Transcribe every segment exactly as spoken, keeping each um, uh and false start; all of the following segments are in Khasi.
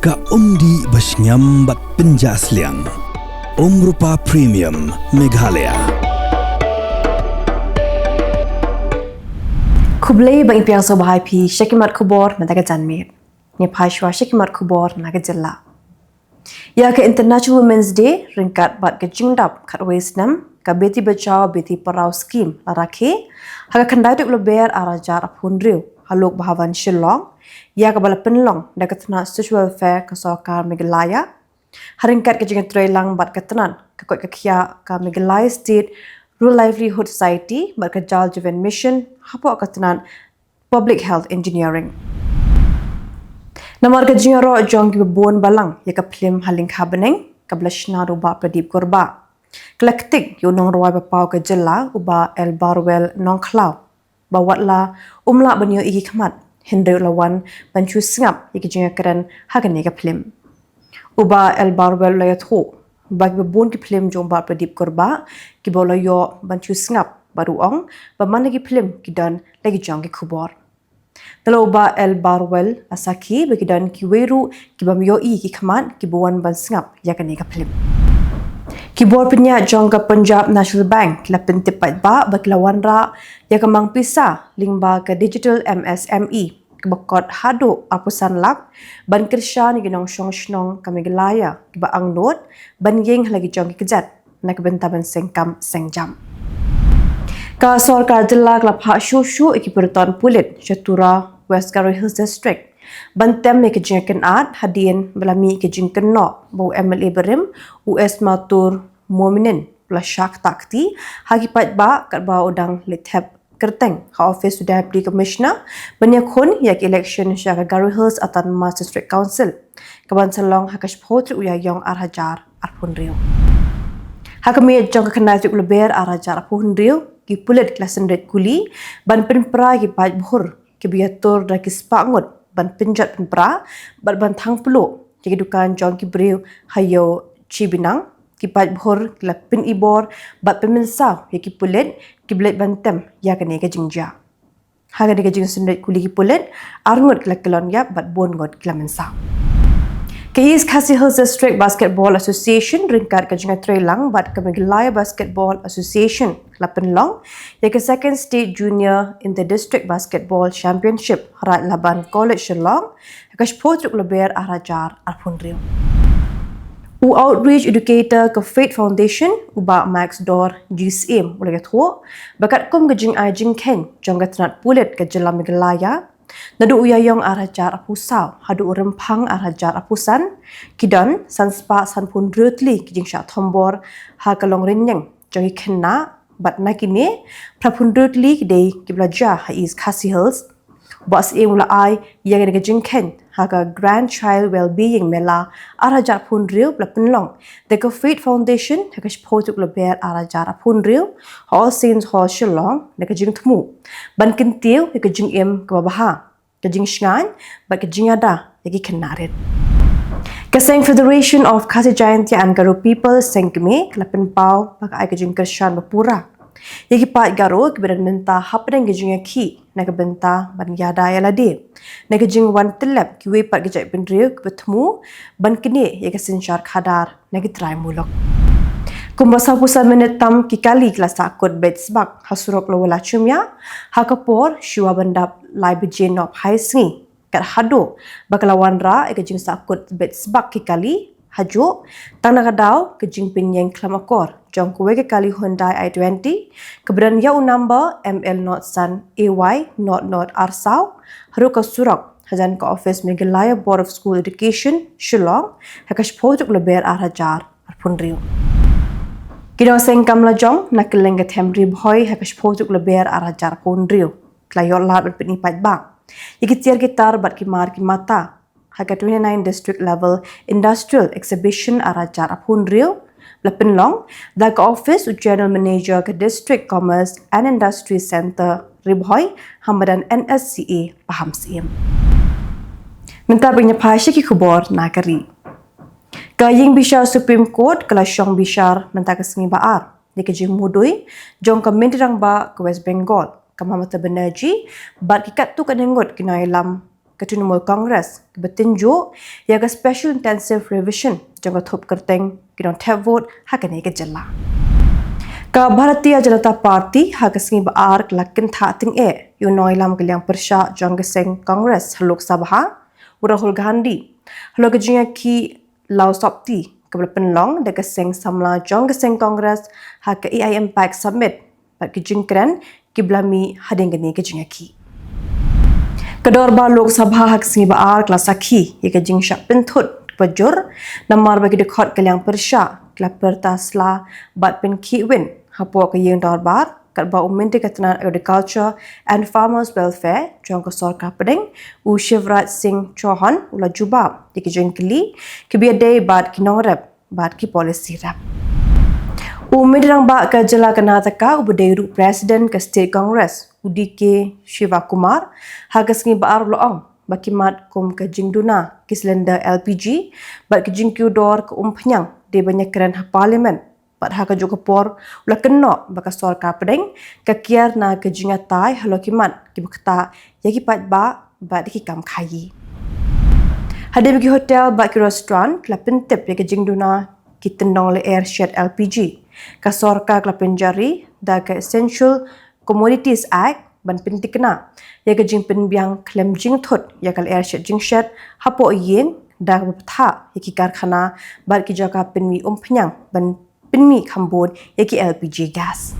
Ka umdih ba shngiam bad pynjah sliang. Umrupa Premium Meghalaya. Khublei ba ngi pdiang sngewbha ïa phi sha ki mat khubor mynta ka janmiet. Ngin ïa phai shuwa sha ki mat khubor na ka jylla. Ïa ka International Women's Day ryngkat bad ka jingdap khatwei snem ka Beti Bachao Beti Padhao Scheme la rakhe ha ka khyndai tarik Lber ar hajar arphew hynriew ha Lok Bhavan Shillong, ïa kaba la pynlong da ka tnat Social Welfare ka Sorkar Meghalaya ha ryngkat ka jingïatreilang bad ka tnat ka koit ka khiah ka Meghalaya State Rural Livelihood Society bad ka Jal Jeevan Mission hapoh ka tnat Public Health Engineering. Namar ka jingïaroh jong kiba bun balang ïa ka phlim ha lyngkha bneng kaba la shna da u Bah Pradip Kurbah, ka la ktik ïa u nongrwai ba paw ka jylla u Bah L Barwell Nongkhlaw, ba watla um lah ban ïohi ki khmat hynrei u la wan ban shu sngap ïa ki jingïakren ha kane ka phlim. U Bah L Barwell u la ïathuh ba kiba bun ki phlim jong u Bah Pradip Kurbah kiba u la ïoh ban shu sngap, bad u ong ba man la ki phlim ki don la ki jong ki khubor. Te la u Bah L Barwell la sakhi ba ki don kiwei ruh ki bym ïohi ki khmat kiba wan ban sngap ïa kane ka phlim. Ki bor pynïaid jong ka Punjab National Bank ki la pyntip paidbah ba ki la wanrah ïa ka mang pisa lyngba ka Digital M S M E kaba kot haduh arphew san lak ban kyrshan ïa ki nongshong shnong ka Meghalaya kiba angnud ban ïeng ha la ki jong ki kjat na ka bynta ban seng kam seng jam. Ka sorkar jylla ka la phah shuh shuh ïa ki pyrton pulit sha Tura, West Garo Hills District ban tem ïa ka jingkynad hadien ba la mih ka jingkynnoh ba u M L A barim u Esmatur Momin u la shah ktah kti ha ki paidbah katba u dang leit thep kyrteng ha office u Deputy Commissioner ban ïakhun ïa ka election sha ka Garo Hills Autonomous District Council kaban sa long ha ka shiphew tarik u Ïaïong ar hajar arphew hynriew. Ha ka miet jong ka khyndai tarik Lber ar hajar arphew hynriew, ki pulit ki la synreit kuli ban pynpra ïa ki paidbhur kiba ïatur da ki spah ngut ban pynjot pynpra bad ban thang pluh ïa ki dukan jong ki briew ha Ïew Chibinang. Ki paidbhur ki la pynibor bad pynmynsaw ïa ki pulit kiba leit ban tem ïa kane ka jingjia. Ha kane ka jingsynreit kuli ki pulit, ar ngut ki la kyllon ïap bad bun ngut ki la mynsaw. Ka East Khasi Hills District Basketball Association ryngkat ka jingïatreilang bad ka Meghalaya Basketball Association la pynlong ïa ka Second State Junior Inter District Basketball Championship ha Raid Laban College Shillong ha ka shiphew tarik Lber ar hajar arphew hynriew. U Outreach Educator ka Faith Foundation u Bah Max Dor G C M u la ïathuh ba katkum ka jingai jingkheiñ jong ka tnat pulit ka jylla Meghalaya, naduh u Ïaïong ar hajar arphew saw haduh u Rymphang ar hajar arphew san, ki don san spah sanphew hynriew tylli ki jingshah thombor ha ka longrynïeng jong ki khynnah bad na kine, phra phew hynriew tylli ki dei kiba la jia ha East Khasi Hills. Bah C M u la ai ïa kane ka jingkheiñ ha ka Grandchild Wellbeing Mela ar hajar arphew hynriew ba la pynlong da ka Faith Foundation ha ka shiphew tarik Lber ar hajar arphew hynriew ha All Saints Hall Shillong da ka jingthmu ban kyntiew ïa ka jingim kaba bha, ka jingshngaiñ bad ka jingïada ïa ki khynnah rit. Ka seng Federation of Khasi Jaintia and Garo People, seng kmie, ka la pynpaw ba ka ai ka jingkyrshan ba pura ïa ki paid Garo kiba don mynta hapdeng ka jingïakhih na ka bynta ban ïada ïa lade na ka jingwan tyllep kiwei pat ki jaitbynriew kiba thmu ban knieh ïa ka synshar khadar na ki trai muluk. Kumba sawphew san minit tam ki kali ki la sahkut beit sbak ha surok Lower Lachumia ha ka por shuwa ban dap lai baje nohphai sngi, kat haduh ba ka la wanrah ïa ka jingsahkut beit sbak ki kali. Hajuh tang na ka daw ka jingpynïeng khlem akor jong kawei ka kali Hyundai i twenty kaba don ïa u number M L nought san A Y nought nought ar saw ha ruh ka surok hajan ka office Meghalaya Board of School Education, Shillong, ha ka shiphew tarik Lber ar hajar arphew hynriew. Ki nongseng kam lajong na kylleng ka them Ri Bhoi ha ka shiphew tarik Lber ar hajar arphew hynriew ki la ïoh lad ban pyni paidbah ïa ki tiar ki tar bad ki mar ki mata ha ka twenty-nine District Level Industrial Exhibition ar hajar arphew hynriew ba la pynlong da ka office u General Manager ka District Commerce and Industry Centre Ri Bhoi ha madan N S C A Pahamsyiem. Mynta ba ngin ïa phai sha ki khubor na ka ri. Ka ïing bishar Supreme Court ka la shong bishar mynta ka sngi ba ar ïa ka jingmudui jong ka myntri rangbah ka West Bengal ka Mamata Banerjee bad ki katto katne ngut ki nongïalam ka Trinamool Congress kaba tynjuh ïa ka Special Intensive Revision jong ka thup kyrteng ki nongthep vote ha kane ka jylla. Ka Bharatiya Janata Party ha ka sngi ba ar ka la kynthah tyngeh ïa u nongïalam ka liang pyrshah jong ka seng Congress ha Lok Sabha, u Rahul Gandhi, halor ka jingïakhih law sopti kaba la pynlong da ka seng samla jong ka seng Congress ha ka A I Impact Summit bad ki jingkren kiba la mih hadien kane ka jingïakhih. Ka dorbar Lok Sabha ha ka sngi ba ar ka la sakhi ïa ka jingshah pynthut kaba jur namar ba ki dkhot ka liang pyrshah ki la pyrta sla bad pynkhih win hapoh ka ïing dorbar, katba u Myntri ka tnat Agriculture and Farmers Welfare jong ka sorkar pdeng, u Shivraj Singh Chouhan, u la jubab ïa ki jingkylli kiba ïadei bad ki nongrep bad ki policy rep. U Myntri Rangbah ka jylla Karnataka uba dei ruh President ka State Congress, u D K Shivakumar, ha ka sngi ba ar u la ong ba ki mat kum ka jingduna ki cylinder L P G bad ki jingkiew dor ka umphniang dei ban ïakren ha Parliament, bad ha kajuh ka por u la kynnoh ba ka sorkar pdeng ka kiar na ka jingïatai halor ki mat kiba ktah ïa ki paidbah bad ki kam khaïi. Hadien ba ki hotel bad ki restaurant ki la pyntip ïa ka jingduna ki tyndong lyer shet L P G, ka sorkar ka la pynjari da ka Essential Commodities Act ban pynthikna ïa ka jingpynbiang khlem jingthut ïa ka lyer shet jingshet hapoh ïing da kaba bthah ïa ki karkhana bad ki jaka pynmih umphniang ban pynmih kham bun ïa ki L P G gas.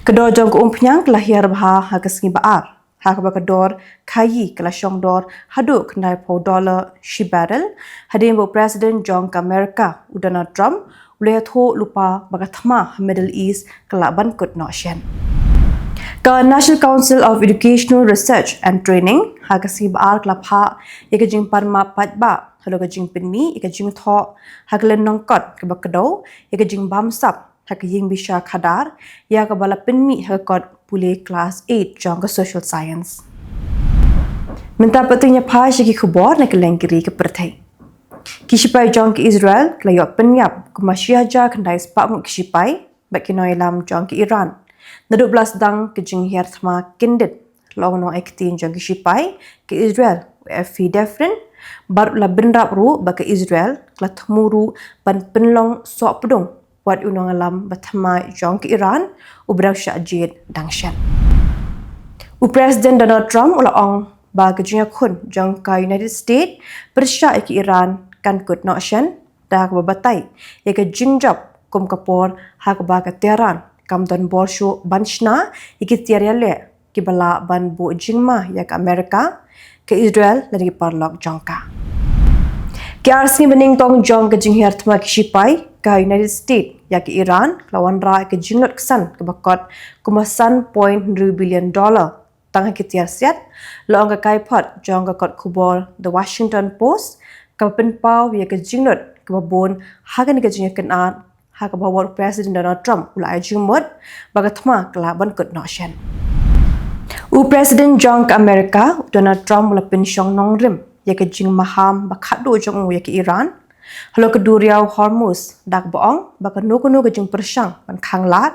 Ka dor jong ka umphniang ka la hiar bha ha ka sngi ba ar, ha kaba ka dor khaïi ka la shong dor haduh khyndai phew dollar shi barrel, hadien ba u President jong ka America, u Donald Trump, u la ïathuh lypa ba ka thma ha Middle East ka lah ban kut noh shen. Ka National Council of Educational Research and Training ha ka sngi ba ar ka la phah ïa ka jingpan map paidbah halor ka jingpynmih ïa ka jingthoh ha ka lynnong kot kaba kdew ïa ka jingbamsap ha ka ïing bishar khadar, ïa kaba la pynmih ha ka kot pule klas eight jong ka Social Science. Mynta pat to ngin ïa phai sha ki khubor na kylleng ki ri ka pyrthei. Ki shipai jong ka Israel ki la ïoh pynïap kumba shi hajar khyndai spah ngut ki shipai bad ki nongïalam jong ka Iran naduh ba la sdang ka jinghiar thma kyndit, la ong u nongaiktien jong ki shipai ka Israel, u Efi Defrin, bad u la bynrap ruh ba ka Israel ka la thmu ruh ban pynlong sohpdung wat ïa u nongïalam ba thymmai jong ka Iran uba dang shah jied dang shen. U President Donald Trump u la ong ba ka jingïakhun jong ka United States pyrshah ïa ka Iran kan kut noh shen, da kaba batai ïa ka jingjop kum ka por ha kaba ka Tehran kam don bor shuh ban shna ïa ki tiar ïaleh kiba lah ban buh jingma ïa ka America, ka Israel lane ki paralok jong ka. Ki ar sngi ba nyngkong jong ka jinghiar thma ki shipai ka United States ïa ka Iran ka la wanrah ïa ka jinglut ksan kaba kot kumba san point hynriew billion dollar tang ha ki tiar siat, la ong ka kaiphod jong ka kot khubor The Washington Post, kaba pynpaw ïa ka jinglut kaba bun ha kane ka jingïakynad ha kaba wat u President Donald Trump u la ai jingmut ba ka thma ka lah ban kut noh shen. U President jong ka America, u Donald Trump, u la pynshong nongrim ïa ka jingmaham ba khatduh jong u ïa ka Iran halor ka duriaw Hormuz, da kaba ong ba kano kano ka jingpyrshang ban khanglad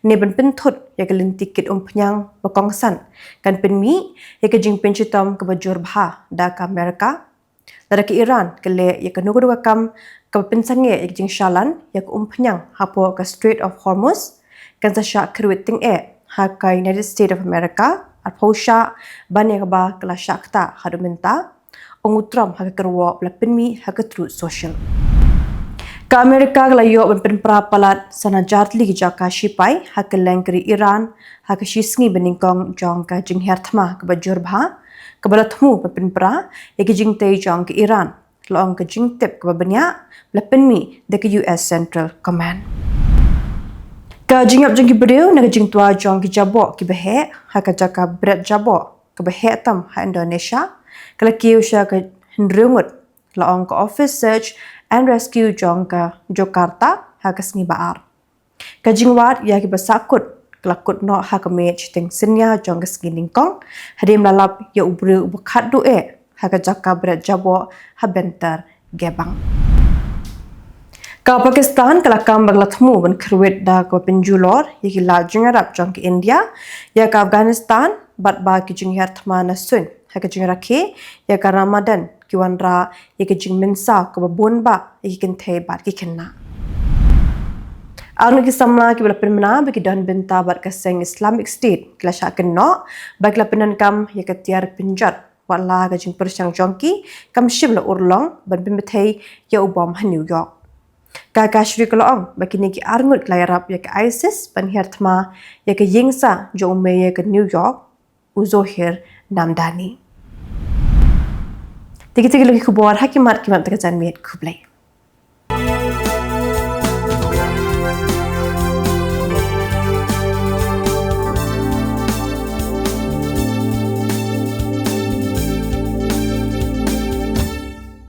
ne ban pynthut ïa ka lynti kit umphniang ba kongsan kan pynmih ïa ka jingpynshitom kaba jur bha da ka America. Lada ka Iran ka leh ïa kano kano ka kam kaba pynsangeh ïa ka jingshalan ïa ka umphniang hapoh ka Strait of Hormuz, kan sa shah kyrwit tyngeh ha ka United States of America, arphew shah ban ïa kaba ka la shah ktah haduh mynta, ong u Trump ha ka kyrwoh ba la pynmih ha ka Truth Social. Ka America ka la ïoh ban pynpra palat san hajar tylli ki jaka shipai ha kylleng ka ri Iran ha ka shi sngi ba nyngkong jong ka jinghiar thma kaba jur bha kaba la thmu ban pynpra ïa ki jingtei jong ka Iran, la ong ka jingtip kaba bniah ba la pynmih da ka U S Central Command. Ka jingïap jong ki briew na ka jingtwa jong ki jaboh kiba heh ha ka jaka bret jaboh kaba heh tam ha Indonesia ka la kiew sha ka hynriew ngut, la ong ka Office Search and Rescue jong ka Jakarta ha ka sngi ba ar. Ka jingwad ïa kiba sahkut ka la kut noh ha ka miet shiteng synñia jong ka sngi nyngkong, hadien ba la lap ïa u briew uba khatduh eh ha ka jaka bret jaboh ha Bantar Gebang. Ka Pakistan ka la kam ba ka la thmu ban kyrwit da kaba pynjulor ïa ki lad jingïarap jong ka India ïa ka Afghanistan bad ba ki jinghiar thma na suiñ da ka jingrakhe ïa ka Ramadan, ki wanrah ïa ka jingmynsaw kaba bun bah ïa ki kynthei bad ki khynnah. Ar ngut ki samla kiba la pynbna ba ki don bynta bad ka seng Islamic State ki la shah kynnoh ba ki la pyndonkam ïa ka tiar pynjot, wat la ka jingpyrshang jong ki kam shym la urlong ban pynbthei ïa u bom ha New York. Ka kashri ka la ong ba kine ki ar ngut ki la ïarap ïa ka ISIS ban hiar thma ïa ka ïing sah jong u mayor ka New York, u Zohir Namdani. Te kita ki long ki khubor ha ki mat ki mat mynta ka janmiet. Khublei.